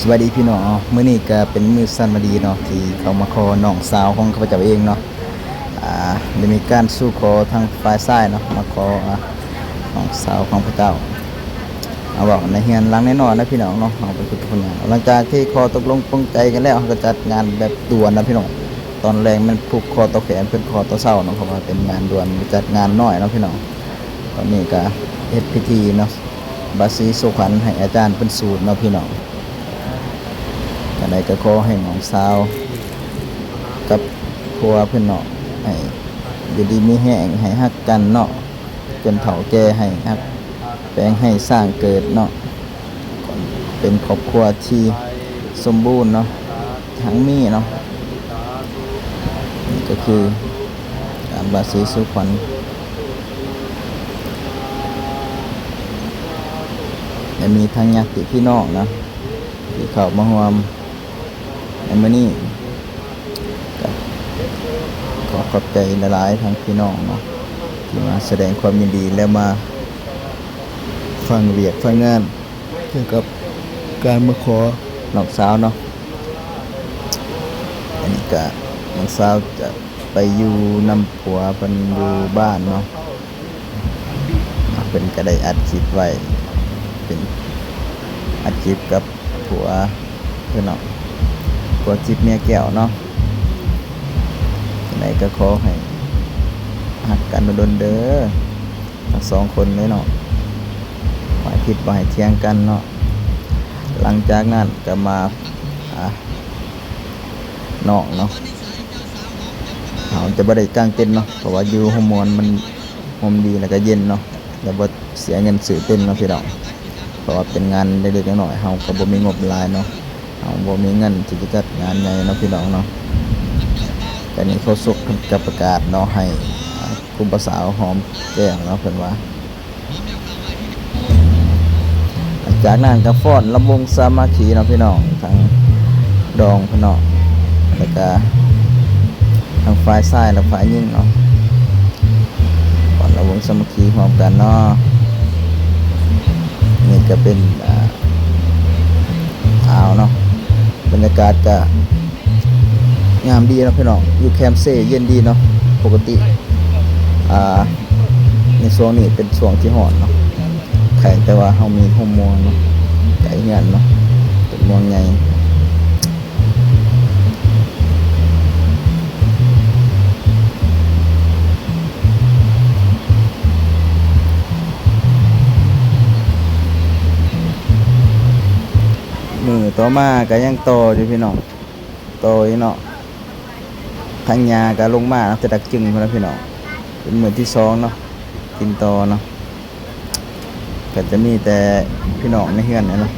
ສະບາຍດີພີ່ນ້ອງເນາະ, ມື້ນີ້ກະເປັນມື້ສັນວະດີເນາະ ທີ່ເຂົ້າມາຂໍນ້ອງສາວຂອງຂ້າພະເຈົ້າເອງເນາະ. ອ່າ ໄດ້ມີການສູ່ຂໍທາງຝ່າຍຊາຍເນາະ ມາຂໍ ອ່າ ນ້ອງສາວຂອງພະເຈົ້າ ມາເວົ້າໃນເຮືອນຫຼັງນ້ອຍໆນະພີ່ນ້ອງເນາະ. ເຮົາໄປທຸກຄົນ ຫຼັງຈາກທີ່ຂໍຕົກລົງປົງໃຈກັນແລ້ວ ເຮົາກະຈັດງານແບບດ່ວນນະພີ່ນ້ອງ. ຕອນແລງແມ່ນຜູກຄໍຕໍ່ແຂນ ເພິ່ນຂໍຕໍ່ເຊົ້າເນາະ ເພາະວ່າເປັນງານດ່ວນ ຈັດງານນ້ອຍເນາະພີ່ນ້ອງ. ຕອນນີ້ກະເຮັດພິທີເນາະ ບາສີສູ່ຂວັນໃຫ້ອາຈານເພິ່ນສູດເນາະພີ່ນ້ອງ. ຈັ່ງໃດກະຂໍໃຫ້ນ້ອງສາວກັບຜົວເພິ່ນເນາະ ໃຫ້ຢູ່ດີມີແຮງ ໃຫ້ຮັກກັນເນາະ ຈົນເຖົ້າແກ່ ໃຫ້ຮັກແປງໃຫ້ສ້າງເກີດເນາະ ເປັນຄອບຄົວທີ່ສົມບູນເນາະ ທັງມີເນາະ. ນີ້ກະຄືການບາສີສູ່ຂວັນ ແລະ ມີທັງຍາດຕິພີ່ນ້ອງເນາະ ທີ່ເຂົ້າມາຮ່ວມໃນມື້ນີ້. ກະຂໍຂອບໃຈຫຼາຍໆ ທັງພີ່ນ້ອງເນາະ ທີ່ມາສະແດງຄວາມຍິນດີ ແລະ ມາຟັງວຽກຟັງງານ ກ່ຽວກັບການມາຂໍນ້ອງສາວເນາະ. ອັນນີ້ກະນ້ອງສາວຈະໄປຢູ່ນຳຜົວເພິ່ນຢູ່ບ້ານເນາະ. ເພິ່ນກະໄດ້ອັດຄລິບໄວ້ ເປັນອັດຄລິບກັບຜົວເພິ່ນເນາະ ຜົວທິບເມຍແກ້ວເນາະ. ຈັ່ງໃດກະຂໍໃຫ້ຮັກກັນດົນໆເດີ ທັງສອງຄົນເລີຍເນາະ ບໍ່ໃຫ້ຜິດບໍ່ໃຫ້ຖຽງກັນເນາະ. ຫຼັງຈາກນັ້ນກະມາ ອ່າ ນ້ອງເນາະ ເຮົາຈະບໍ່ໄດ້ກາງເຕັນເນາະ ເພາະວ່າຢູ່ຮົ່ມມ່ວນ ມັນຮົ່ມດີ ແລະ ກະເຢັນເນາະ ແລະ ບໍ່ເສຍເງິນຊື້ເຕັນເນາະພີ່ນ້ອງ. ເພາະວ່າເປັນງານເລັກໆນ້ອຍໆ ເຮົາກະບໍ່ມີງົບຫຼາຍເນາະ ເຮົາບໍ່ມີເງິນທີ່ຈະຈັດງານໃຫຍ່ເນາະພີ່ນ້ອງເນາະ. ກະນີ້ໂຄສົກເພິ່ນກະປະກາດເນາະ ໃຫ້ ອ່າ ຄູບ່າວສາວຫອມແກ້ມເນາະ ເພິ່ນວ່າ. ຈາກນັ້ນກະຟ້ອນລຳວົງສາມັກຄີເນາະພີ່ນ້ອງ ທັງດອງເພິ່ນເນາະ ແລະກະທັງຝ່າຍຊາຍ ແລະ ຝ່າຍຍິງເນາະ ຟ້ອນລຳວົງສາມັກຄີຮ່ວມກັນເນາະ. ນີ້ກະເປັນ ອ່າ ອ່າວເນາະ ບັນຍາກາດກະ ງາມດີເນາະພີ່ນ້ອງ ຢູ່ແຄມເຊເຢັນດີເນາະ. ປົກກະຕິ ອ່າ ໃນຊ່ວງນີ້ເປັນຊ່ວງທີ່ຮ້ອນເນາະ ໄຄແຕ່ວ່າເຮົາມີຮົ່ມມ່ວງເນາະ ໃກ້ເຮືອນເນາະ ເປັນມ່ວງໃຫຍ່. ມື້ຕໍ່ມາກະຍັງຕໍ່ຢູ່ພີ່ນ້ອງ ຕໍ່ອີກເນາະ. ທາງຍ່າກະລົງມາເນາະ ແຕ່ດັກຈຶງພຸ້ນນະພີ່ນ້ອງ ເປັນມື້ທີສອງເນາະ ກິນຕໍ່ເນາະ. ກະຈະມີແຕ່ພີ່ນ້ອງໃນເຮືອນນີ້ເນາະ